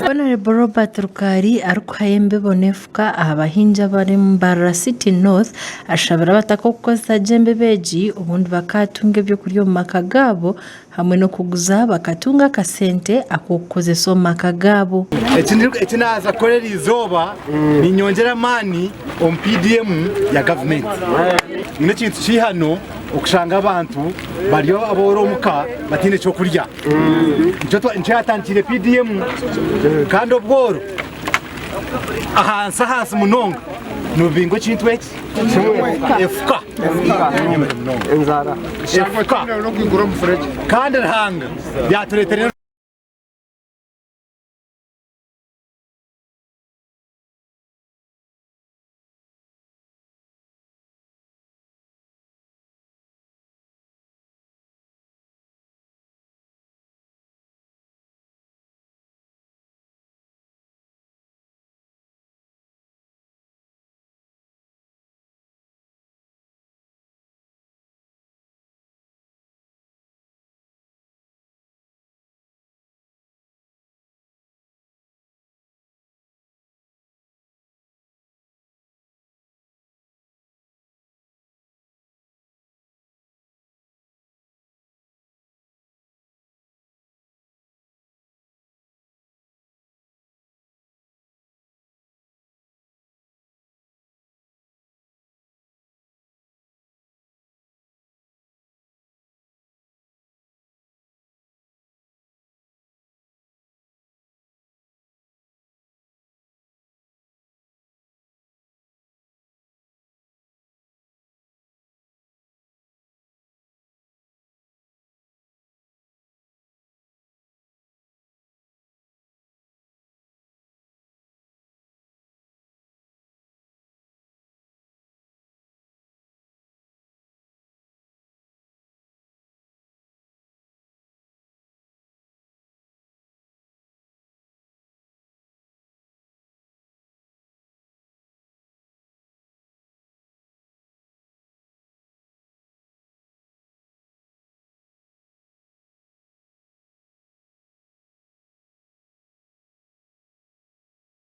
Honourable Robert Rukari arikuhayo embibo n'efuka aha bahingi abari omu Mbarara City North ashabire abataka okukozesa gye embibo egi obundi bakaatunga ebyokurya omu maka gaabo hamwe n'okuguza bakatunga akasente ak'okukozesa omu maka gaabo. Eki naaza kukora eri izooba ninyongyera amaani omu PDM ya gavumenti. Nyine ekintu kihano okushanga abantu bari abooro omuka bataine ky'okurya. Nikyo yaatandikiire PDM kandi obworo ahansi ahansi munonga nibubingwa ekintu eki efuka. Efuka. Kandi Ruhanga yaatureetera.